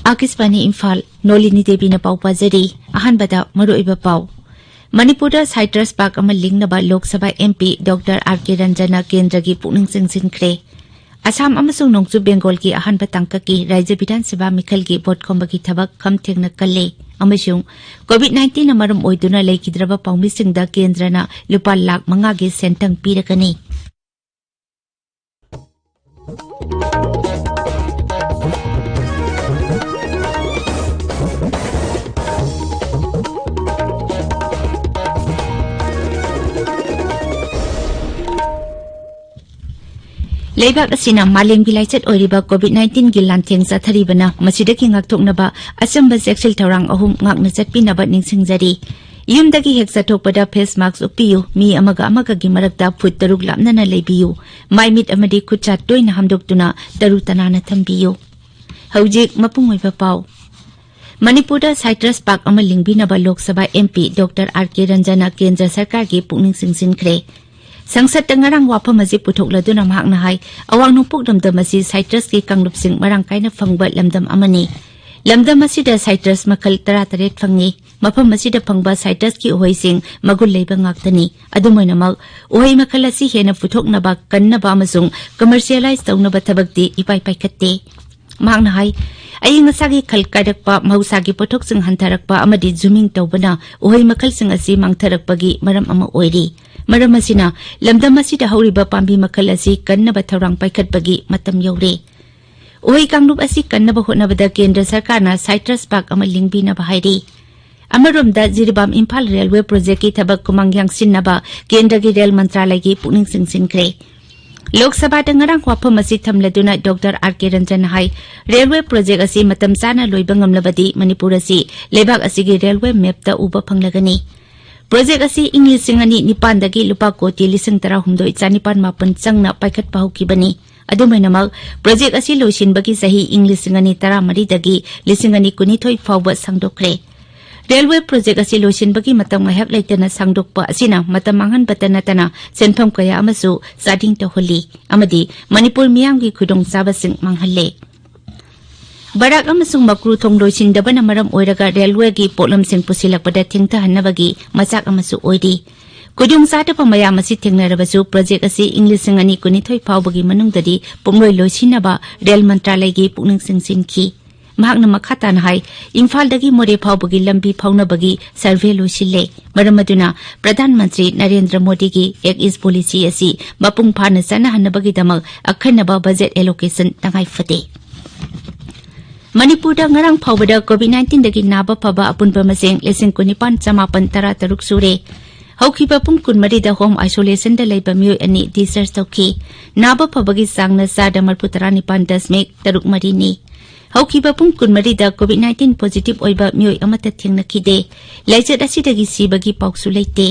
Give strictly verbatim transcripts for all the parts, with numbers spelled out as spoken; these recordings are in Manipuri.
ꯑꯥꯀꯥꯁꯕꯥꯅꯤ ꯏꯝꯐꯥꯜ, ꯅꯣꯂꯤꯅꯤ ꯗꯦꯕꯤꯅ ꯄꯥꯎ ꯄꯥꯖꯔꯤ꯫ ꯑꯍꯥꯟꯕꯗ ꯃꯔꯨꯑꯣꯏꯕ ꯄꯥꯎ꯫ ꯃꯅꯤꯄꯨꯔꯗ ꯁꯥꯏꯇ꯭ꯔꯁ ꯄꯥꯛ ꯑꯃ ꯂꯤꯡꯅꯕ Lok Sabha M P doctor R ꯀꯦ ꯔꯟꯖꯟꯅ ꯀꯦꯟꯗ꯭ꯔꯒꯤ ꯄꯨꯛꯅꯤꯡ ꯆꯤꯡꯁꯤꯟꯈ꯭ꯔꯦ꯫ ꯑꯁꯥꯝ ꯑꯃꯁꯨꯡ ꯅꯣꯡꯆꯨꯞ ꯕꯦꯡꯒꯣꯜꯒꯤ ꯑꯍꯥꯟꯕ ꯇꯥꯡꯀꯛꯀꯤ ꯔꯥꯖ꯭ꯌ ꯕꯤꯙꯥꯟ ꯁꯚꯥ ꯃꯤꯈꯜꯒꯤ ꯚꯣꯠ ꯈꯣꯝꯕꯒꯤ ꯊꯕꯛ ꯈꯝ ꯊꯦꯡꯅ ꯀꯜꯂꯦ ꯑꯃꯁꯨꯡ ꯀꯣꯚꯤꯗ ꯅꯥꯏꯟꯇꯤꯟꯅ ꯃꯔꯝ ꯑꯣꯏꯗꯨꯅ ꯂꯩꯈꯤꯗ꯭ꯔꯕ ꯄꯥꯎꯃꯤꯁꯤꯡꯗ ꯀꯦꯟꯗ꯭ꯔꯅ ꯂꯨꯄꯥ ꯂꯥꯈ ꯃꯉꯥꯒꯤ ꯁꯦꯟꯊꯪ ꯄꯤꯔꯒꯅꯤ꯫ ꯂꯩꯕꯥꯛ ꯑꯁꯤꯅ ꯃꯥꯂꯦꯝꯒꯤ ꯂꯥꯏꯆꯠ ꯑꯣꯏꯔꯤꯕ ꯀꯣꯚꯤꯗ ꯅꯥꯏꯟꯇꯤꯟꯒꯤ ꯂꯥꯟꯊꯦꯡ ꯆꯠꯊꯔꯤꯕꯅ ꯃꯁꯤꯗꯒꯤ ꯉꯥꯛꯊꯣꯛꯅꯕ ꯑꯆꯝꯕ ꯆꯦꯛꯁꯤꯜ ꯊꯧꯔꯥꯡ ꯑꯍꯨꯝ ꯉꯥꯛꯅ ꯆꯠꯄꯤꯅꯕ ꯅꯤꯡꯁꯤꯡꯖꯔꯤ꯫ ꯌꯨꯝꯗꯒꯤ ꯍꯦꯛ ꯆꯠꯊꯣꯛꯄꯗ ꯐꯦꯁ ꯃꯥꯁ꯭ꯛ ꯎꯞꯄꯤꯌꯨ, ꯃꯤ ꯑꯃꯒ ꯑꯃꯒꯒꯤ ꯃꯔꯛꯇ ꯐꯨꯠ ꯇꯔꯨꯛ ꯂꯥꯞꯅꯅ ꯂꯩꯕꯤꯌꯨ, ꯃꯥꯏ ꯃꯤꯠ ꯑꯃꯗꯤ ꯈꯨꯠ ꯁꯥ ꯇꯣꯏꯅ ꯍꯥꯝꯗꯣꯛꯇꯨꯅ ꯇꯔꯨ ꯇꯅꯥꯟꯅ ꯊꯝꯕꯤꯌꯨ꯫ ꯍꯧꯖꯤꯛ ꯃꯄꯨꯡ ꯑꯣꯏꯕ ꯄꯥꯎ꯫ ꯃꯅꯤꯄꯨꯔꯗ ꯁꯥꯏꯇ꯭ꯔꯁ ꯄꯥꯛ ꯑꯃ ꯂꯤꯡꯕꯤꯅꯕ Lok Sabha M P doctor R ꯀꯦ ꯔꯟꯖꯟꯅ ꯀꯦꯟꯗ꯭ꯔ ꯁꯔꯀꯥꯔꯒꯤ ꯄꯨꯛꯅꯤꯡ ꯆꯤꯡꯁꯤꯟꯈ꯭ꯔꯦ꯫ ꯁꯪꯁꯠꯇ ꯉꯔꯥꯡ ꯋꯥꯐꯝ ꯑꯁꯤ ꯄꯨꯊꯣꯛꯂꯗꯨꯅ ꯃꯍꯥꯛꯅ ꯍꯥꯏ, ꯑꯋꯥꯡ ꯅꯣꯡꯄꯣꯛ ꯂꯝꯗꯝ ꯑꯁꯤ ꯁꯥꯏꯇ꯭ꯔꯁꯀꯤ ꯀꯥꯡꯂꯨꯞꯁꯤꯡ ꯃꯔꯥꯡ ꯀꯥꯏꯅ ꯐꯪꯕ ꯂꯝꯗꯝ ꯑꯃꯅꯤ꯫ ꯂꯝꯗꯝ ꯑꯁꯤꯗ ꯁꯥꯏꯇ꯭ꯔꯁ ꯃꯈꯜ ꯇꯔꯥꯇꯔꯦꯠ ꯐꯪꯏ꯫ ꯃꯐꯝ ꯑꯁꯤꯗ ꯐꯪꯕ ꯁꯥꯏꯇ꯭ꯔꯁꯀꯤ ꯎꯍꯩꯁꯤꯡ ꯃꯒꯨꯟ ꯂꯩꯕ ꯉꯥꯛꯇꯅꯤ꯫ ꯑꯗꯨꯝ ꯑꯣꯏꯅꯃꯛ, ꯎꯍꯩ ꯃꯈꯜ ꯑꯁꯤ ꯍꯦꯟꯅ ꯄꯨꯊꯣꯛꯅꯕ, ꯀꯟꯅꯕ ꯑꯃꯁꯨꯡ ꯀꯃꯔꯁꯤꯌꯦꯂꯥꯏꯖ ꯇꯧꯅꯕ ꯊꯕꯛꯇꯤ ꯏꯄꯥꯏ ꯄꯥꯏꯈꯠꯇꯦ꯫ ꯃꯍꯥꯛꯅ ꯍꯥꯏ, ꯑꯏꯪ ꯑꯁꯥꯒꯤ ꯈꯜ ꯀꯥꯏꯔꯛꯄ, ꯃꯍꯧꯁꯥꯒꯤ ꯄꯣꯠꯊꯣꯛꯁꯤꯡ ꯍꯟꯊꯔꯛꯄ ꯑꯃꯗꯤ ꯖꯨꯃꯤꯡ ꯇꯧꯕꯅ ꯎꯍꯩ ꯃꯈꯜꯁꯤꯡ ꯑꯁꯤ ꯃꯥꯡꯊꯔꯛꯄꯒꯤ ꯃꯔꯝ ꯑꯃ ꯑꯣꯏꯔꯤ꯫ ꯃꯔꯝ ꯑꯁꯤꯅ ꯂꯝꯗꯝ ꯑꯁꯤꯗ ꯍꯧꯔꯤꯕ ꯄꯥꯝꯕꯤ ꯃꯈꯜ ꯑꯁꯤ ꯀꯟꯅꯕ ꯊꯧꯔꯥꯡ ꯄꯥꯏꯈꯠꯄꯒꯤ ꯃꯇꯝ ꯌꯧꯔꯦ꯫ ꯎꯍꯩ ꯀꯥꯡꯂꯨꯞ ꯑꯁꯤ ꯀꯟꯅꯕ ꯍꯣꯠꯅꯕꯗ ꯀꯦꯟꯗ꯭ꯔ ꯁꯔꯀꯥꯔꯅ ꯁꯥꯏꯇ꯭ꯔꯁ ꯄꯥꯛ ꯑꯃ ꯂꯤꯡꯕꯤꯅꯕ ꯍꯥꯏꯔꯤ꯫ ꯑꯃꯔꯣꯝꯗ, ꯖꯤꯔꯤꯕꯥꯝ ꯏꯝꯐꯥꯜ ꯔꯦꯜꯋꯦ ꯄ꯭ꯔꯣꯖꯦꯛꯀꯤ ꯊꯕꯛ ꯈꯨꯃꯥꯡ ꯌꯥꯡꯁꯤꯟꯅꯕ ꯀꯦꯟꯗ꯭ꯔꯒꯤ ꯔꯦꯜ ꯃꯟꯇ꯭ꯔꯥꯂꯌꯒꯤ ꯄꯨꯛꯅꯤꯡ ꯆꯤꯡꯁꯤꯟꯈ꯭ꯔꯦ꯫ ꯂꯣꯛ ꯁꯚꯥꯗ ꯉꯔꯥꯡ ꯋꯥꯐꯝ ꯑꯁꯤ ꯊꯝꯂꯗꯨꯅ ꯗꯣꯛꯇꯔ ꯑꯥꯔ ꯀꯦ ꯔꯟꯖꯟꯅ ꯍꯥꯏ, ꯔꯦꯜꯋꯦ ꯄ꯭ꯔꯣꯖꯦꯛ ꯑꯁꯤ ꯃꯇꯝ ꯆꯥꯅ ꯂꯣꯏꯕ ꯉꯝꯂꯕꯗꯤ ꯃꯅꯤꯄꯨꯔ ꯑꯁꯤ ꯂꯩꯕꯥꯛ ꯑꯁꯤꯒꯤ ꯔꯦꯜꯋꯦ ꯃꯦꯞꯇ ꯎꯕ ꯐꯪꯂꯒꯅꯤ꯫ ꯄ꯭ꯔꯣꯖꯦꯛ ꯑꯁꯤ ꯏꯪ ꯂꯤꯁꯤꯡ ꯑꯅꯤ ꯅꯤꯄꯥꯟꯗꯒꯤ ꯂꯨꯄꯥ ꯀꯣꯇꯤ ꯂꯤꯁꯤꯡ ꯇꯔꯥꯍꯨꯝꯗꯣꯏ ꯆꯥꯅꯤꯄꯥꯟ ꯃꯥꯄꯟ ꯆꯪꯅ ꯄꯥꯏꯈꯠꯄ ꯍꯧꯈꯤꯕꯅꯤ꯫ ꯑꯗꯨꯝ ꯑꯣꯏꯅꯃꯛ, ꯄ꯭ꯔꯣꯖꯦꯛ ꯑꯁꯤ ꯂꯣꯏꯁꯤꯟꯕꯒꯤ ꯆꯍꯤ ꯏꯪ ꯂꯤꯁꯤꯡ ꯑꯅꯤ ꯇꯔꯥꯃꯔꯤꯗꯒꯤ ꯂꯤꯁꯤꯡ ꯑꯅꯤ ꯀꯨꯟꯅꯤꯊꯣꯏ ꯐꯥꯎꯕ ꯁꯥꯡꯗꯣꯛꯈ꯭ꯔꯦ꯫ ꯔꯦꯜꯋꯦ ꯄ꯭ꯔꯣꯖꯦꯛ ꯑꯁꯤ ꯂꯣꯏꯁꯤꯟꯕꯒꯤ ꯃꯇꯝ ꯉꯥꯏꯍꯥꯛ ꯂꯩꯇꯅ ꯁꯥꯡꯗꯣꯛꯄ ꯑꯁꯤꯅ ꯃꯇꯝ ꯃꯥꯡꯍꯟꯕꯇ ꯅꯠꯇꯅ ꯁꯦꯟꯐꯝ ꯀꯌꯥ ꯑꯃꯁꯨ ꯆꯥꯗꯤꯡ ꯇꯧꯍꯜꯂꯤ ꯑꯃꯗꯤ ꯃꯅꯤꯄꯨꯔ ꯃꯤꯌꯥꯝꯒꯤ ꯈꯨꯗꯣꯡꯆꯥꯕꯁꯤꯡ ꯃꯥꯡꯍꯜꯂꯦ꯫ ꯕꯔꯥꯛ ꯑꯃꯁꯨꯡ ꯃꯀ꯭ꯔꯨ ꯊꯣꯡ ꯂꯣꯏꯁꯤꯟꯗꯕꯅ ꯃꯔꯝ ꯑꯣꯏꯔꯒ ꯔꯦꯜꯋꯦꯒꯤ ꯄꯣꯠꯂꯝꯁꯤꯡ ꯄꯨꯁꯤꯜꯂꯛꯄꯗ ꯊꯦꯡꯊꯍꯟꯅꯕꯒꯤ ꯃꯆꯥꯛ ꯑꯃꯁꯨ ꯑꯣꯏꯔꯤ꯫ ꯈꯨꯗꯣꯡꯆꯥꯗꯕ ꯃꯌꯥꯝ ꯑꯁꯤ ꯊꯦꯡꯅꯔꯕꯁꯨ, ꯄ꯭ꯔꯣꯖꯦꯛ ꯑꯁꯤ ꯏꯪ ꯂꯤꯁꯤꯡ ꯑꯅꯤ ꯀꯨꯟꯅꯤꯊꯣꯏ ꯐꯥꯎꯕꯒꯤ ꯃꯅꯨꯡꯗꯗꯤ ꯄꯨꯝꯂꯣꯏ ꯂꯣꯏꯁꯤꯟꯅꯕ ꯔꯦꯜ ꯃꯟꯇ꯭ꯔꯥꯂꯌꯒꯤ ꯄꯨꯛꯅꯤꯡ ꯆꯤꯡꯁꯤꯟꯈꯤ꯫ ꯃꯍꯥꯛꯅ ꯃꯈꯥ ꯇꯥꯅ ꯍꯥꯏ, ꯏꯝꯐꯥꯜꯗꯒꯤ ꯃꯣꯔꯦ ꯐꯥꯎꯕꯒꯤ ꯂꯝꯕꯤ ꯐꯥꯎꯅꯕꯒꯤ ꯁꯔꯚꯦ ꯂꯣꯏꯁꯤꯜꯂꯦ꯫ ꯃꯔꯝ ꯑꯗꯨꯅ ꯄ꯭ꯔꯙꯥꯟ ꯃꯟꯇ꯭ꯔꯤ ꯅꯔꯦꯟꯗ꯭ꯔ ꯃꯣꯗꯤꯒꯤ ꯑꯦꯛ ꯏꯁ ꯄꯣꯂꯤꯁꯤ ꯑꯁꯤ ꯃꯄꯨꯡ ꯐꯥꯅ ꯆꯠꯅꯍꯟꯅꯕꯒꯤꯗꯃꯛ ꯑꯈꯟꯅꯕ ꯕꯖꯦꯠ ꯑꯦꯂꯣꯀꯦꯁꯟ ꯇꯉꯥꯏ ꯐꯗꯦ꯫ ꯃꯅꯤꯄꯨꯔꯗ ꯉꯔꯥꯡ ꯐꯥꯎꯕꯗ ꯀꯣꯚꯤꯗ ꯅꯥꯏꯟꯇꯤꯟꯗꯒꯤ ꯅꯥꯕ ꯐꯕ ꯑꯄꯨꯟꯕ ꯃꯁꯤꯡ ꯂꯤꯁꯤꯡ ꯀꯨꯟꯅꯤꯄꯥꯟ ꯆꯃꯥꯄꯟ ꯇꯔꯥ ꯇꯔꯨꯛ ꯁꯨꯔꯦ꯫ ꯍꯧꯈꯤꯕ ꯄꯨꯡ ꯀꯨꯟꯃꯔꯤꯗ ꯍꯣꯝ ꯑꯥꯏꯁꯣꯂꯦꯁꯟꯗ ꯂꯩꯕ ꯃꯤꯑꯣꯏ ꯑꯅꯤ ꯗꯤꯁꯆꯥꯔꯖ ꯇꯧꯈꯤ꯫ ꯅꯥꯕ ꯐꯕꯒꯤ ꯆꯥꯡꯅ ꯆꯥꯗ ꯃꯔꯤꯐꯨ ꯇꯔꯥꯅꯤꯄꯥꯟ ꯗꯁꯃꯤꯛ ꯇꯔꯨꯛ ꯃꯔꯤꯅꯤ꯫ ꯍꯧꯈꯤꯕ ꯄꯨꯡ ꯀꯨꯟꯃꯔꯤꯗ ꯀꯣꯚꯤꯗ ꯅꯥꯏꯟꯇꯤꯟ ꯄꯣꯖꯤꯇꯤꯚ ꯑꯣꯏꯕ ꯃꯤꯑꯣꯏ ꯑꯃꯠꯇ ꯊꯦꯡꯅꯈꯤꯗꯦ꯫ ꯂꯥꯏꯆꯠ ꯑꯁꯤꯗꯒꯤ ꯁꯤꯕꯒꯤ ꯄꯥꯎꯁꯨ ꯂꯩꯇꯦ꯫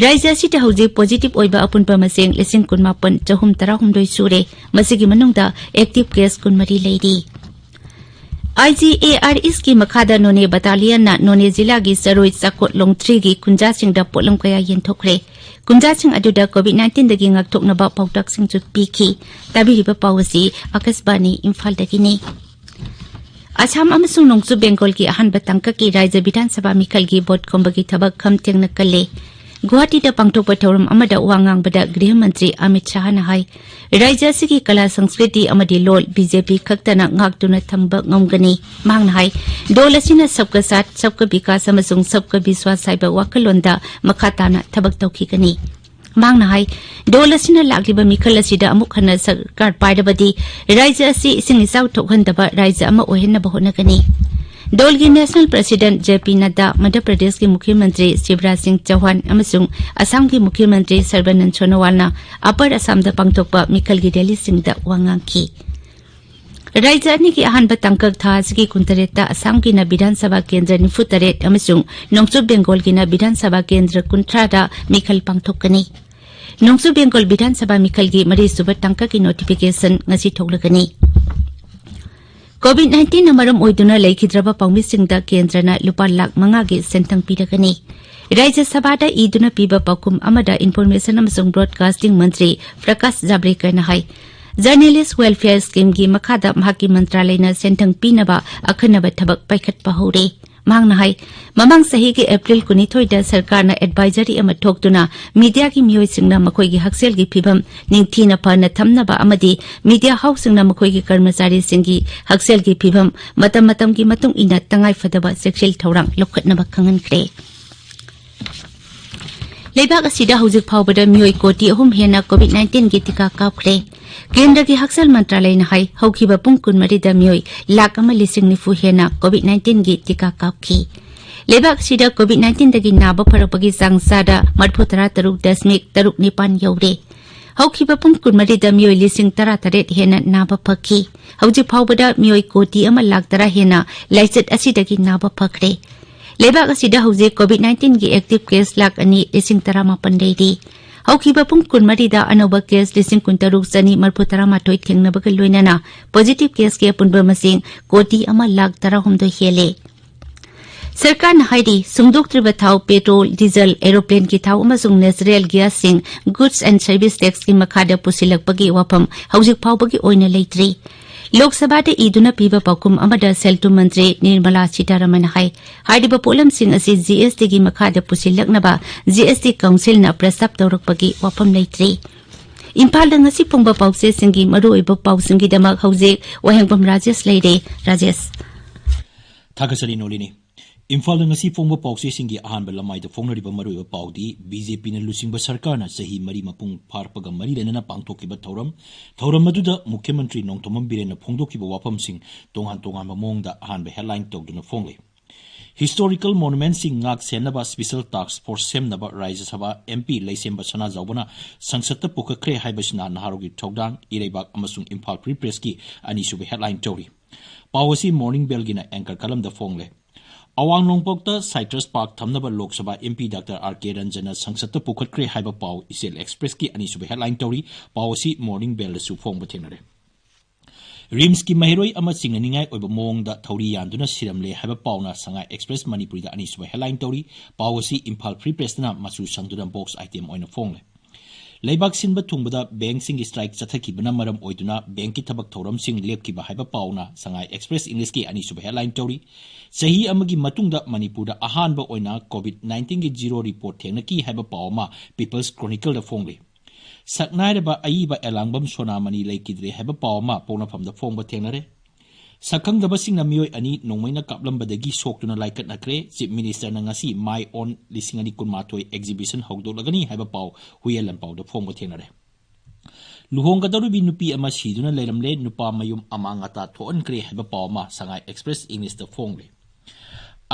ꯔꯥꯖ꯭ꯌ ꯑꯁꯤꯗ ꯍꯧꯖꯤꯛ ꯄꯣꯖꯤꯇꯤꯚ ꯑꯣꯏꯕ ꯑꯄꯨꯟꯕ ꯃꯁꯤꯡ ꯂꯤꯁꯤꯡ ꯀꯨꯟꯃꯥꯄꯟ ꯆꯍꯨꯝ ꯇꯔꯥꯍꯨꯝꯗꯣꯏ ꯁꯨꯔꯦ꯫ ꯃꯁꯤꯒꯤ ꯃꯅꯨꯡꯗ ꯑꯦꯛꯇꯤꯚ ꯀꯦꯁ ꯀꯨꯟꯃꯔꯤ ꯂꯩꯔꯤ꯫ ꯑꯥꯏ ꯖꯤ ꯑꯦ ꯑꯥꯔ ꯑꯦꯁꯀꯤ ꯃꯈꯥꯗ ꯅꯣꯅꯦ ꯕꯇꯥꯂꯤꯌꯟꯅ ꯅꯣꯅꯦ ꯖꯤꯂꯥꯒꯤ ꯆꯔꯣꯏ ꯆꯥꯀꯣꯠ ꯂꯣꯡ ꯊ꯭ꯔꯤꯒꯤ ꯀꯨꯟꯖꯥꯁꯤꯡꯗ ꯄꯣꯠꯂꯝ ꯀꯌꯥ ꯌꯦꯟꯊꯣꯛꯈ꯭ꯔꯦ꯫ ꯀꯨꯟꯖꯥꯁꯤꯡ ꯑꯗꯨꯗ ꯀꯣꯚꯤꯗ ꯅꯥꯏꯟꯇꯤꯟꯗꯒꯤ ꯉꯥꯛꯊꯣꯛꯅꯕ ꯄꯥꯎꯇꯥꯛꯁꯤꯡꯁꯨ ꯄꯤꯈꯤ꯫ ꯇꯥꯕꯤꯔꯤꯕ ꯄꯥꯎ ꯑꯁꯤ ꯑꯥꯀꯥꯁꯕꯥꯅꯤ ꯏꯝꯐꯥꯜꯗꯒꯤꯅꯤ꯫ ꯑꯁꯥꯝ ꯑꯃꯁꯨꯡ ꯅꯣꯡꯆꯨꯞ ꯕꯦꯡꯒꯣꯜꯒꯤ ꯑꯍꯥꯟꯕ ꯇꯥꯡꯀꯛꯀꯤ ꯔꯥꯖ꯭ꯌ ꯕꯤꯙꯥꯟ ꯁꯚꯥ ꯃꯤꯈꯜꯒꯤ ꯚꯣꯠ ꯈꯣꯝꯕꯒꯤ ꯊꯕꯛ ꯈꯝ ꯊꯦꯡꯅ ꯀꯜꯂꯦ꯫ ꯒꯨꯋꯥꯍꯥꯇꯤꯗ ꯄꯥꯡꯊꯣꯛꯄ ꯊꯧꯔꯝ ꯑꯃꯗ ꯋꯥ ꯉꯥꯡꯕꯗ ꯒ꯭ꯔꯤꯍ ꯃꯟꯇ꯭ꯔꯤ ꯑꯃꯤꯠ ꯁꯥꯍꯅ ꯍꯥꯏ, ꯔꯥꯖ꯭ꯌ ꯑꯁꯤꯒꯤ ꯀꯂꯥ ꯁꯪꯁꯀ꯭ꯔꯤꯇꯤ ꯑꯃꯗꯤ ꯂꯣꯜ ꯕꯤ ꯖꯦ ꯄꯤ ꯈꯛꯇꯅ ꯉꯥꯛꯇꯨꯅ ꯊꯝꯕ ꯉꯝꯒꯅꯤ꯫ ꯃꯍꯥꯛꯅ ꯍꯥꯏ, ꯗꯣꯜ ꯑꯁꯤꯅ ꯁꯕꯀꯥ ꯁꯥꯊ, ꯁꯕꯀꯥ ꯕꯤꯀꯥꯁ ꯑꯃꯁꯨꯡ ꯁꯕꯀꯥ ꯕꯤꯁ꯭ꯋꯥꯁ ꯍꯥꯏꯕ ꯋꯥꯈꯜꯂꯣꯟꯗ ꯃꯈꯥ ꯇꯥꯅ ꯊꯕꯛ ꯇꯧꯈꯤꯒꯅꯤ꯫ ꯃꯍꯥꯛꯅ ꯍꯥꯏ, ꯗꯣꯜ ꯑꯁꯤꯅ ꯂꯥꯛꯂꯤꯕ ꯃꯤꯈꯜ ꯑꯁꯤꯗ ꯑꯃꯨꯛ ꯍꯟꯅ ꯁꯔꯀꯥꯔ ꯄꯥꯏꯔꯕꯗꯤ ꯔꯥꯖ꯭ꯌ ꯑꯁꯤ ꯏꯁꯤꯡ ꯏꯆꯥꯎ ꯊꯣꯛꯍꯟꯗꯕ ꯔꯥꯖ꯭ꯌ ꯑꯃ ꯑꯣꯏꯍꯟꯅꯕ ꯍꯣꯠꯅꯒꯅꯤ꯫ ꯗꯣꯜꯒꯤ ꯅꯦꯁꯅꯦꯜ ꯄ꯭ꯔꯁꯤꯗꯦꯟꯠ ꯖꯦ ꯄꯤ ꯅꯗ꯭ꯗꯥ, ꯃꯙ꯭ꯌ ꯄ꯭ꯔꯗꯦꯁꯀꯤ ꯃꯨꯈ꯭ꯌ ꯃꯟꯇ꯭ꯔꯤ ꯁꯤꯕꯔꯥꯖ ꯁꯤꯡ ꯆꯧꯍꯥꯟ ꯑꯃꯁꯨꯡ ꯑꯁꯥꯝꯒꯤ ꯃꯨꯈ꯭ꯌ ꯃꯟꯇ꯭ꯔꯤ ꯁꯔꯕꯥꯅꯟꯗ ꯁꯣꯅꯣꯋꯥꯜꯅ ꯑꯄꯔ ꯑꯁꯥꯝꯗ ꯄꯥꯡꯊꯣꯛꯄ ꯃꯤꯈꯜꯒꯤ ꯔꯦꯂꯤꯁꯤꯡꯗ ꯋꯥ ꯉꯥꯡꯈꯤ꯫ ꯔꯥꯖ꯭ꯌ ꯑꯅꯤꯒꯤ ꯑꯍꯥꯟꯕ ꯇꯥꯡꯀꯛ ꯊꯥ ꯑꯁꯤꯒꯤ ꯀꯨꯟꯇꯔꯦꯠꯇ ꯑꯁꯥꯝꯒꯤꯅ ꯕꯤꯙꯥꯟ ꯁꯚꯥ ꯀꯦꯟꯗ꯭ꯔ ꯅꯤꯐꯨꯇꯔꯦꯠ ꯑꯃꯁꯨꯡ ꯅꯣꯡꯆꯨꯞ ꯕꯦꯡꯒꯣꯜꯒꯤꯅ ꯕꯤꯙꯥꯟ ꯁꯚꯥ ꯀꯦꯟꯗ꯭ꯔ ꯀꯨꯟꯊ꯭ꯔꯥꯗ ꯃꯤꯈꯜ ꯄꯥꯡꯊꯣꯛꯀꯅꯤ꯫ ꯅꯣꯡꯆꯨꯞ ꯕꯦꯡꯒꯣꯜ ꯕꯤꯙꯥꯟ ꯁꯚꯥ ꯃꯤꯈꯜꯒꯤ ꯃꯔꯤꯁꯨꯕ ꯇꯥꯡꯀꯛꯀꯤ ꯅꯣꯇꯤꯐꯤꯀꯦꯁꯟ ꯉꯁꯤ ꯊꯣꯛꯂꯒꯅꯤ꯫ ꯀꯣꯚꯤꯗ ꯅꯥꯏꯟꯇꯤꯟꯅ ꯃꯔꯝ ꯑꯣꯏꯗꯨꯅ ꯂꯩꯈꯤꯗ꯭ꯔꯕ ꯄꯥꯎꯃꯤꯁꯤꯡꯗ ꯀꯦꯟꯗ꯭ꯔꯅ ꯂꯨꯄꯥ ꯂꯥꯈ ꯃꯉꯥꯒꯤ ꯁꯦꯟꯊꯪ ꯄꯤꯔꯒꯅꯤ꯫ ꯔꯥꯖ꯭ꯌ ꯁꯚꯥꯗ ꯏꯗꯨꯅ ꯄꯤꯕ ꯄꯥꯎꯈꯨꯝ ꯑꯃꯗ ꯏꯟꯐꯣꯔꯃꯦꯁꯟ ꯑꯃꯁꯨꯡ ꯕ꯭ꯔꯣꯗꯀꯥꯁꯇꯤꯡ ꯃꯟꯇ꯭ꯔꯤ ꯄ꯭ꯔꯀꯥꯁ ꯖꯥꯕ꯭ꯔꯦꯀꯔꯅ ꯍꯥꯏ, Journalist Welfare Scheme ꯒꯤ ꯃꯈꯥꯗ ꯃꯍꯥꯛꯀꯤ ꯃꯟꯇ꯭ꯔꯥꯂꯌꯅ ꯁꯦꯟꯊꯪ ꯄꯤꯅꯕ ꯑꯈꯟꯅꯕ ꯊꯕꯛ ꯄꯥꯏꯈꯠꯄ ꯍꯧꯔꯦ꯫ ꯃꯍꯥꯛꯅ ꯍꯥꯏ, ꯃꯃꯥꯡ ꯆꯍꯤꯒꯤ ꯑꯦꯄ꯭ꯔꯤꯜ ꯀꯨꯟꯅꯤꯊꯣꯏꯗ ꯁꯔꯀꯥꯔꯅ advisory ꯑꯃ ꯊꯣꯛꯇꯨꯅ ꯃꯤꯗꯤꯌꯥꯒꯤ ꯃꯤꯑꯣꯏꯁꯤꯡꯅ ꯃꯈꯣꯏꯒꯤ ꯍꯛꯁꯦꯜꯒꯤ ꯐꯤꯕꯝ ꯅꯤꯡꯊꯤꯅ ꯐꯅ ꯊꯝꯅꯕ ꯑꯃꯗꯤ ꯃꯤꯗꯤꯌꯥ ꯍꯥꯎꯁꯁꯤꯡꯅ ꯃꯈꯣꯏꯒꯤ ꯀꯔꯃꯆꯥꯔꯤꯁꯤꯡꯒꯤ ꯍꯛꯁꯦꯜꯒꯤ ꯐꯤꯕꯝ ꯃꯇꯝ ꯃꯇꯝꯒꯤ ꯃꯇꯨꯡ ꯏꯟꯅ ꯇꯉꯥꯏꯐꯗꯕ ꯆꯦꯛꯁꯤꯜ ꯊꯧꯔꯥꯡ ꯂꯧꯈꯠꯅꯕ ꯈꯪꯍꯟꯈ꯭ꯔꯦ꯫ ꯂꯩꯕꯥꯛ ꯑꯁꯤꯗ ꯍꯧꯖꯤꯛ ꯐꯥꯎꯕꯗ ꯃꯤꯑꯣꯏ ꯀꯣꯇꯤ ꯑꯍꯨꯝ ꯍꯦꯟꯅ COVID nineteen ꯒꯤ ꯇꯤꯀꯥ ꯀꯥꯞꯈ꯭ꯔꯦ꯫ ꯀꯦꯟꯗ꯭ꯔꯒꯤ ꯍꯛꯁꯦꯜ ꯃꯟꯇ꯭ꯔꯥꯂꯌꯅ ꯍꯥꯏ, ꯍꯧꯈꯤꯕ ꯄꯨꯡ ꯀꯨꯟꯃꯔꯤꯗ ꯃꯤꯑꯣꯏ ꯂꯥꯈ ꯑꯃ ꯂꯤꯁꯤꯡ ꯅꯤꯐꯨ ꯍꯦꯟꯅ COVID nineteen ꯒꯤ ꯇꯤꯀꯥ ꯀꯥꯞꯈꯤ꯫ ꯂꯩꯕꯥꯛ ꯑꯁꯤꯗ COVID nineteen ꯗꯒꯤ ꯅꯥꯕ ꯐꯔꯛꯄꯒꯤ ꯆꯥꯡ ꯆꯥꯗ ꯃꯔꯤꯐꯨ ꯇꯔꯥ ꯇꯔꯨꯛ ꯗꯁꯃꯤꯛ ꯇꯔꯨꯛ ꯅꯤꯄꯥꯟ ꯌꯧꯔꯦ꯫ ꯍꯧꯈꯤꯕ ꯄꯨꯡ ꯀꯨꯟꯃꯔꯤꯗ ꯃꯤꯑꯣꯏ ꯂꯤꯁꯤꯡ ꯇꯔꯥ ꯇꯔꯦꯠ ꯍꯦꯟꯅ ꯅꯥꯕ ꯐꯈꯤ꯫ ꯍꯧꯖꯤꯛ ꯐꯥꯎꯕꯗ ꯃꯤꯑꯣꯏ ꯀꯣꯇꯤ ꯑꯃ ꯂꯥꯈ ꯇꯔꯥ ꯍꯦꯟꯅ ꯂꯥꯏꯆꯠ ꯑꯁꯤꯗꯒꯤ ꯅꯥꯕ ꯐꯈ꯭ꯔꯦ꯫ ꯂꯩꯕꯥꯛ ꯑꯁꯤꯗ ꯍꯧꯖꯤꯛ COVID nineteen ꯒꯤ active case ꯂꯥꯈ ꯑꯅꯤ ꯂꯤꯁꯤꯡ ꯇꯔꯥꯃꯥꯄꯟ ꯂꯩꯔꯤ꯫ ꯍꯧꯈꯤꯕ ꯄꯨꯡ ꯀꯨꯟꯃꯔꯤꯗ ꯑꯅꯧꯕ case ꯂꯤꯁꯤꯡ ꯀꯨꯟꯇꯔꯨꯛ ꯆꯅꯤ ꯃꯔꯤꯐꯨ ꯇꯔꯥꯃꯥꯊꯣꯏ ꯊꯦꯡꯅꯕꯒ ꯂꯣꯏꯅꯅ positive case ꯀꯤ ꯑꯄꯨꯟꯕ ꯃꯁꯤꯡ ꯀꯣꯇꯤ ꯑꯃ ꯂꯥꯈ ꯇꯔꯥꯍꯨꯝꯗꯣꯏ ꯍꯦꯜꯂꯦ꯫ ꯁꯔꯀꯥꯔꯅ ꯍꯥꯏꯔꯤ, ꯁꯨꯡꯗꯣꯛꯇ꯭ꯔꯤꯕ ꯊꯥꯎ, petrol, diesel, aeroplane ꯒꯤ ꯊꯥꯎ ꯑꯃꯁꯨꯡ natural gas ꯁꯤꯡ goods and service tax ꯀꯤ ꯃꯈꯥꯗ ꯄꯨꯁꯤꯜꯂꯛꯄꯒꯤ ꯋꯥꯐꯝ ꯍꯧꯖꯤꯛ ꯐꯥꯎꯕꯒꯤ ꯑꯣꯏꯅ ꯂꯩꯇ꯭ꯔꯤ꯫ ꯂꯣꯛ ꯁꯚꯥꯗ ꯏꯗꯨꯅ ꯄꯤꯕ ꯄꯥꯎꯈꯨꯝ ꯑꯃꯗ ꯁꯦꯜ ꯊꯨꯝ ꯃꯟꯇ꯭ꯔꯤ ꯅꯤꯔꯃꯂꯥ ꯁꯤꯇꯥꯔꯥꯃꯟꯅ ꯍꯥꯏ, ꯍꯥꯏꯔꯤꯕ ꯄꯣꯠꯂꯝꯁꯤꯡ ꯑꯁꯤ GST ꯒꯤ ꯃꯈꯥꯗ ꯄꯨꯁꯤꯜꯂꯛꯅꯕ GST council ꯅ ꯄ꯭ꯔꯁꯇꯥꯞ ꯇꯧꯔꯛꯄꯒꯤ ꯋꯥꯐꯝ ꯂꯩꯇ꯭ꯔꯤ꯫ ꯏꯝꯐꯥꯜꯗ ꯉꯁꯤ ꯐꯣꯡꯕ ꯄꯥꯎꯆꯦꯁꯤꯡꯒꯤ ꯃꯔꯨꯑꯣꯏꯕ ꯄꯥꯎꯁꯤꯡꯒꯤꯗꯃꯛ ꯍꯧꯖꯤꯛ ꯋꯥꯍꯦꯡꯕꯝ ꯔꯥꯖꯦꯁ ꯂꯩꯔꯦ꯫ ꯔꯥꯖꯦꯁ꯫ ꯊꯥꯒꯠꯆꯔꯤ ꯅꯣꯂꯤꯅꯤ꯫ ꯏꯝꯐꯥꯜꯗ ꯉꯁꯤ ꯐꯣꯡꯕ ꯄꯥꯎꯆꯦꯁꯤꯡꯒꯤ ꯑꯍꯥꯟꯕ ꯂꯃꯥꯏꯗ ꯐꯣꯡꯅꯔꯤꯕ ꯃꯔꯨꯑꯣꯏꯕ ꯄꯥꯎꯗꯤ BJP ꯅ ꯂꯨꯆꯤꯡꯕ ꯁꯔꯀꯥꯔꯅ ꯆꯍꯤ ꯃꯔꯤ ꯃꯄꯨꯡ ꯐꯥꯔꯛꯄꯒ ꯃꯔꯤ ꯂꯩꯅꯅ ꯄꯥꯡꯊꯣꯛꯈꯤꯕ ꯊꯧꯔꯝ, ꯊꯧꯔꯝ ꯑꯗꯨꯗ ꯃꯨꯈ꯭ꯌ ꯃꯟꯇ꯭ꯔꯤ ꯅꯣꯡꯊꯣꯝꯕꯝ ꯕꯤꯔꯦꯟꯅ ꯐꯣꯡꯗꯣꯛꯈꯤꯕ ꯋꯥꯐꯝꯁꯤꯡ ꯇꯣꯉꯥꯟ ꯇꯣꯉꯥꯟꯕ ꯃꯑꯣꯡꯗ ꯑꯍꯥꯟꯕ headline ꯇꯧꯗꯨꯅ ꯐꯣꯡꯂꯤ꯫ Historical monument ꯁꯤꯡ ꯉꯥꯛ ꯁꯦꯟꯅꯕ special task force ꯁꯦꯝꯅꯕ ꯔꯥꯖ꯭ꯌ ꯁꯚꯥ MP ꯂꯩꯁꯦꯝꯕ ꯁꯅꯥꯖꯥꯎꯕꯅ ꯁꯪꯁꯠꯇ ꯄꯨꯈꯠꯈ꯭ꯔꯦ ꯍꯥꯏꯕꯁꯤꯅ ꯅꯍꯥꯔꯣꯜꯒꯤ ꯊꯧꯗꯥꯡ, ꯏꯔꯩꯕꯥꯛ ꯑꯃꯁꯨꯡ ꯏꯝꯐꯥꯜ Free Press ꯀꯤ ꯑꯅꯤꯁꯨꯕ headline ꯇꯧꯔꯤ꯫ ꯄꯥꯎ ꯑꯁꯤ Morning Bell ꯒꯤꯅ anchor column ꯗ ꯐꯣꯡꯂꯦ꯫ ꯑꯋꯥꯡ ꯅꯣꯡꯄꯣꯛꯇ citrus park ꯊꯝꯅꯕ Lok Sabha MP Doctor R K ꯔꯟꯖꯟꯅ ꯁꯪꯁꯠꯇ ꯄꯨꯈꯠꯈ꯭ꯔꯦ ꯍꯥꯏꯕ ꯄꯥꯎ Ichil Express ꯀꯤ ꯑꯅꯤꯁꯨꯕ headline ꯇꯧꯔꯤ꯫ ꯄꯥꯎ ꯑꯁꯤ Morning Bell ꯗꯁꯨ ꯐꯣꯡꯕ ꯊꯦꯡꯅꯔꯦ꯫ RIMS ꯀꯤ ꯃꯍꯩꯔꯣꯏ ꯑꯃ ꯆꯤꯡꯅꯅꯤꯡꯉꯥꯏ ꯑꯣꯏꯕ ꯃꯑꯣꯡꯗ ꯊꯧꯔꯤ ꯌꯥꯟꯗꯨꯅ ꯁꯤꯔꯝꯂꯦ ꯍꯥꯏꯕ ꯄꯥꯎꯅ Sangai Express ꯃꯅꯤꯄꯨꯔꯤꯗ ꯑꯅꯤꯁꯨꯕ headline ꯇꯧꯔꯤ꯫ ꯄꯥꯎ ꯑꯁꯤ ꯏꯝꯐꯥꯜ Free Press ꯅ ꯃꯆꯨ ꯁꯪꯗꯨꯅ box item ꯑꯣꯏꯅ ꯐꯣꯡꯂꯦ꯫ ꯂꯩꯕꯥꯛ ꯁꯤꯟꯕ ꯊꯨꯡꯕꯗ ꯕꯦꯡꯛꯁꯤꯡꯒꯤ ꯁ꯭ꯇ꯭ꯔꯥꯏꯛ ꯆꯠꯊꯈꯤꯕꯅ ꯃꯔꯝ ꯑꯣꯏꯗꯨꯅ ꯕꯦꯡꯛꯀꯤ ꯊꯕꯛ ꯊꯧꯔꯝꯁꯤꯡ ꯂꯦꯞꯈꯤꯕ ꯍꯥꯏꯕ ꯄꯥꯎꯅ ꯁꯉꯥꯏ ꯑꯦꯛꯁꯄ꯭ꯔꯦꯁ ꯏꯪꯂꯤꯁꯀꯤ ꯑꯅꯤꯁꯨꯕ ꯍꯦꯗꯂꯥꯏꯟ ꯇꯧꯔꯤ꯫ ꯆꯍꯤ ꯑꯃꯒꯤ ꯃꯇꯨꯡꯗ ꯃꯅꯤꯄꯨꯔꯗ ꯑꯍꯥꯟꯕ ꯑꯣꯏꯅ ꯀꯣꯚꯤꯗ ꯅꯥꯏꯟꯇꯤꯟꯒꯤ ꯖꯤꯔꯣ ꯔꯤꯄꯣꯔꯠ ꯊꯦꯡꯅꯈꯤ ꯍꯥꯏꯕ ꯄꯥꯎ ꯑꯃ ꯄꯤꯄꯜꯁ ꯀ꯭ꯔꯣꯅꯤꯀꯜꯗ ꯐꯣꯡꯂꯤ꯫ ꯁꯛꯅꯥꯏꯔꯕ ꯑꯏꯕ ꯑꯦꯂꯥꯡꯕꯝ ꯁꯣꯅꯥꯃꯅꯤ ꯂꯩꯈꯤꯗ꯭ꯔꯦ ꯍꯥꯏꯕ ꯄꯥꯎ ꯑꯃ ꯄꯣꯛꯅꯐꯝꯗ ꯐꯣꯡꯕ ꯊꯦꯡꯅꯔꯦ꯫ ꯁꯛꯈꯪꯗꯕꯁꯤꯡꯅ ꯃꯤꯑꯣꯏ ꯑꯅꯤ ꯅꯣꯡꯃꯩꯅ ꯀꯥꯞꯂꯝꯕꯗꯒꯤ ꯁꯣꯛꯇꯨꯅ ꯂꯥꯏꯀꯠꯅꯈ꯭ꯔꯦ꯫ ꯆꯤꯐ ꯃꯤꯅꯤꯁꯇꯔꯅ ꯉꯁꯤ ꯃꯥꯏ ꯑꯣꯟ ꯂꯤꯁꯤꯡ ꯑꯅꯤ ꯀꯨꯟꯃꯥꯊꯣꯏ ꯑꯦꯛꯖꯤꯕꯤꯁꯟ ꯍꯧꯗꯣꯛꯂꯒꯅꯤ ꯍꯥꯏꯕ ꯄꯥꯎ ꯍꯨꯏꯌꯦꯟ ꯂꯥꯟꯄꯥꯎꯗ ꯐꯣꯡꯕ ꯊꯦꯡꯅꯔꯦ꯫ ꯂꯨꯍꯣꯡꯒꯗꯧꯔꯤꯕꯤ ꯅꯨꯄꯤ ꯑꯃ ꯁꯤꯗꯨꯅ ꯂꯩꯔꯝꯂꯦ, ꯅꯨꯄꯥ ꯃꯌꯨꯝ ꯑꯃꯥꯡ ꯑꯇꯥ ꯊꯣꯛꯍꯟꯈ꯭ꯔꯦ ꯍꯥꯏꯕ ꯄꯥꯎ ꯑꯃ ꯁꯉꯥꯏ ꯑꯦꯛꯁꯄ꯭ꯔꯦꯁ ꯏꯪꯂꯤꯁꯇ ꯐꯣꯡꯂꯤ꯫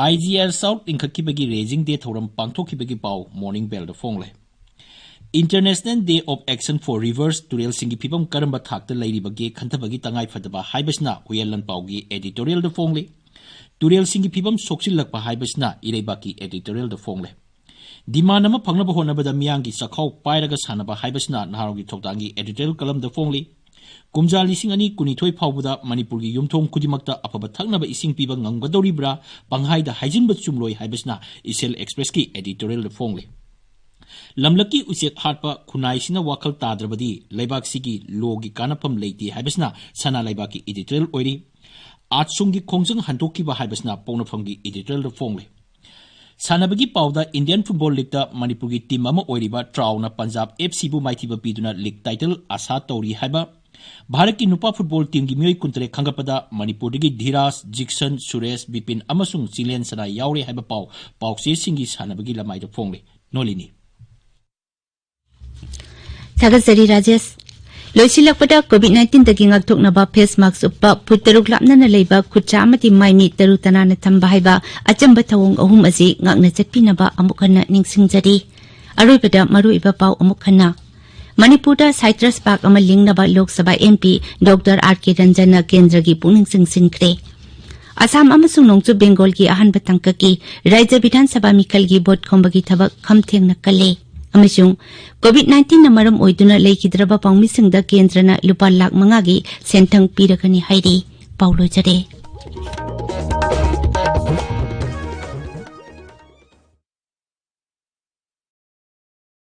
ꯑꯥꯏ ꯖꯤ ꯑꯦꯜ ꯁꯥꯎꯠ ꯂꯤꯡꯈꯠꯈꯤꯕꯒꯤ ꯔꯦꯖꯤꯡ ꯗꯦ ꯊꯧꯔꯝ ꯄꯥꯡꯊꯣꯛꯈꯤꯕꯒꯤ ꯄꯥꯎ ꯃꯣꯔꯅꯤꯡ ꯕꯦꯜꯗ ꯐꯣꯡꯂꯦ꯫ International Day of Action for Rivers, ꯇꯨꯔꯦꯜꯁꯤꯡꯒꯤ ꯐꯤꯕꯝ ꯀꯔꯝꯕ ꯊꯥꯛꯇ ꯂꯩꯔꯤꯕꯒꯦ ꯈꯟꯊꯕꯒꯤ ꯇꯉꯥꯏꯐꯗꯕ ꯍꯥꯏꯕꯁꯤꯅ ꯍꯨꯏꯌꯦꯟ ꯂꯥꯟꯄꯥꯎꯒꯤ ꯑꯦꯗꯤꯇꯣꯔꯤꯌꯦꯜꯗ ꯐꯣꯡꯂꯤ꯫ ꯇꯨꯔꯦꯜꯁꯤꯡꯒꯤ ꯐꯤꯕꯝ ꯁꯣꯛꯆꯤꯜꯂꯛꯄ ꯍꯥꯏꯕꯁꯤꯅ ꯏꯔꯩꯕꯥꯛꯀꯤ ꯑꯦꯗꯤꯇꯣꯔꯤꯌꯦꯜꯗ ꯐꯣꯡꯂꯦ꯫ ꯗꯤꯃꯥꯟ ꯑꯃ ꯐꯪꯅꯕ ꯍꯣꯠꯅꯕꯗ ꯃꯤꯌꯥꯝꯒꯤ ꯆꯥꯛꯈꯥꯎ ꯄꯥꯏꯔꯒ ꯁꯥꯟꯅꯕ ꯍꯥꯏꯕꯁꯤꯅ ꯅꯍꯥꯔꯣꯜꯒꯤ ꯊꯧꯗꯥꯡꯒꯤ ꯑꯦꯗꯤꯇꯣꯔꯤꯌꯦꯜ ꯀꯂꯝꯗ ꯐꯣꯡꯂꯤ꯫ ꯀꯨꯝꯖꯥ ꯂꯤꯁꯤꯡ ꯑꯅꯤ ꯀꯨꯟꯅꯤꯊꯣꯏ ꯐꯥꯎꯕꯗ ꯃꯅꯤꯄꯨꯔꯒꯤ ꯌꯨꯝꯊꯣꯡ ꯈꯨꯗꯤꯡꯃꯛꯇ ꯑꯐꯕ ꯊꯛꯅꯕ ꯏꯁꯤꯡ ꯄꯤꯕ ꯉꯝꯒꯗꯧꯔꯤꯕ꯭ꯔꯥ, ꯄꯪꯍꯥꯏꯗ ꯍꯥꯏꯖꯤꯟꯕ ꯆꯨꯝꯂꯣꯏ ꯍꯥꯏꯕꯁꯤꯅ ꯏꯁꯦꯜ ꯑꯦꯛꯁꯄ꯭ꯔꯦꯁꯀꯤ ꯑꯦꯗꯤꯇꯣꯔꯤꯌꯦꯜꯗ ꯐꯣꯡꯂꯤ꯫ ꯂꯝꯂꯛꯀꯤ ꯎꯆꯦꯛ ꯍꯥꯠꯄ, ꯈꯨꯟꯅꯥꯏꯁꯤꯅ ꯋꯥꯈꯜ ꯇꯥꯗ꯭ꯔꯕꯗꯤ ꯂꯩꯕꯥꯛꯁꯤꯒꯤ ꯂꯣꯒꯤ ꯀꯥꯟꯅꯐꯝ ꯂꯩꯇꯦ ꯍꯥꯏꯕꯁꯤꯅ ꯁꯅꯥ ꯂꯩꯕꯥꯛꯀꯤ ꯑꯦꯗꯤꯇꯣꯔꯤꯌꯦꯜ ꯑꯣꯏꯔꯤ꯫ ꯑꯥꯠꯁꯨꯡꯒꯤ ꯈꯣꯡꯖꯪ ꯍꯟꯗꯣꯛꯈꯤꯕ ꯍꯥꯏꯕꯁꯤꯅ ꯄꯣꯛꯅꯐꯝꯒꯤ ꯑꯦꯗꯤꯇꯣꯔꯤꯌꯦꯜꯗ ꯐꯣꯡꯂꯤ꯫ ꯁꯥꯟꯅꯕꯒꯤ ꯄꯥꯎꯗ ꯏꯟꯗꯤꯌꯟ ꯐꯨꯠꯕꯣꯜ ꯂꯤꯒꯇ ꯃꯅꯤꯄꯨꯔꯒꯤ ꯇꯤꯝ ꯑꯃ ꯑꯣꯏꯔꯤꯕ ꯇ꯭ꯔꯥꯎꯅ ꯄꯟꯖꯥꯕ ꯑꯦꯐ ꯁꯤꯕꯨ ꯃꯥꯏꯊꯤꯕ ꯄꯤꯗꯨꯅ ꯂꯤꯒ ꯇꯥꯏꯇꯜ ꯑꯥꯁꯥ ꯇꯧꯔꯤ ꯍꯥꯏꯕ꯫ ꯚꯥꯔꯠꯀꯤ ꯅꯨꯄꯥ ꯐꯨꯠꯕꯣꯜ ꯇꯤꯝꯒꯤ ꯃꯤꯑꯣꯏ ꯀꯨꯟꯇꯔꯦꯠ ꯈꯟꯒꯠꯄꯗ ꯃꯅꯤꯄꯨꯔꯗꯒꯤ ꯙꯤꯔꯥꯖ, ꯖꯤꯛꯁꯟ, ꯁꯨꯔꯦꯁ, ꯕꯤꯄꯤꯟ ꯑꯃꯁꯨꯡ ꯆꯤꯡꯂꯦꯟ ꯁꯅꯥ ꯌꯥꯎꯔꯦ ꯍꯥꯏꯕ ꯄꯥꯎ ꯄꯥꯎꯆꯦꯁꯤꯡꯒꯤ ꯁꯥꯟꯅꯕꯒꯤ ꯂꯃꯥꯏꯗ ꯐꯣꯡꯂꯤ꯫ ꯅꯣꯂꯤꯅꯤ꯫ ꯊꯥꯒꯠꯆꯔꯤ ꯔꯥꯖꯦꯁ꯫ ꯂꯣꯏꯁꯤꯜꯂꯛꯄꯗ ꯀꯣꯚꯤꯗ ꯅꯥꯏꯟꯇꯤꯟꯗꯒꯤ ꯉꯥꯛꯊꯣꯛꯅꯕ ꯐꯦꯁ ꯃꯥꯛꯁ ꯎꯞꯄ, ꯐꯨꯠ ꯇꯔꯨꯛ ꯂꯥꯞꯅꯅ ꯂꯩꯕ ꯈꯨꯠꯁꯥ ꯑꯃꯗꯤ ꯃꯥꯏ ꯃꯤꯠ ꯇꯔꯨ ꯇꯅꯥꯟꯅ ꯊꯝꯕ ꯍꯥꯏꯕ ꯑꯆꯝꯕ ꯊꯧꯑꯣꯡ ꯑꯍꯨꯝ ꯑꯁꯤ ꯉꯥꯛꯅ ꯆꯠꯄꯤꯅꯕ ꯑꯃꯨꯛ ꯍꯟꯅ ꯅꯤꯡꯁꯤꯡꯖꯔꯤ꯫ ꯑꯔꯣꯏꯕꯗ ꯃꯔꯨꯑꯣꯏꯕ ꯄꯥꯎ ꯑꯃꯨꯛ ꯍꯟꯅ꯫ ꯃꯅꯤꯄꯨꯔꯗ ꯁꯥꯏꯇ꯭ꯔꯁ ꯄꯥꯛ ꯑꯃ ꯂꯤꯡꯅꯕ Lok Sabha M P doctor R ꯀꯦ ꯔꯟꯖꯟꯅ ꯀꯦꯟꯗ꯭ꯔꯒꯤ ꯄꯨꯛꯅꯤꯡ ꯆꯤꯡꯁꯤꯟꯈ꯭ꯔꯦ꯫ ꯑꯁꯥꯝ ꯑꯃꯁꯨꯡ ꯅꯣꯡꯆꯨꯞ ꯕꯦꯡꯒꯣꯜꯒꯤ ꯑꯍꯥꯟꯕ ꯇꯥꯡꯀꯛꯀꯤ ꯔꯥꯖ꯭ꯌ ꯕꯤꯙꯥꯟ ꯁꯚꯥ ꯃꯤꯈꯜꯒꯤ ꯚꯣꯠ ꯈꯣꯝꯕꯒꯤ ꯊꯕꯛ ꯈꯝꯊꯦꯡꯅ ꯀꯜꯂꯦ꯫ ꯑꯃꯁꯨꯡ ꯀꯣꯚꯤꯗ ꯅꯥꯏꯟꯇꯤꯟꯅ ꯃꯔꯝ ꯑꯣꯏꯗꯨꯅ ꯂꯩꯈꯤꯗ꯭ꯔꯕ ꯄꯥꯎꯃꯤꯁꯤꯡꯗ ꯀꯦꯟꯗ꯭ꯔꯅ ꯂꯨꯄꯥ ꯂꯥꯈ ꯃꯉꯥꯒꯤ ꯁꯦꯟꯊꯪ ꯄꯤꯔꯒꯅꯤ ꯍꯥꯏꯔꯤ꯫ ꯄꯥꯎ ꯂꯣꯏꯖꯔꯦ꯫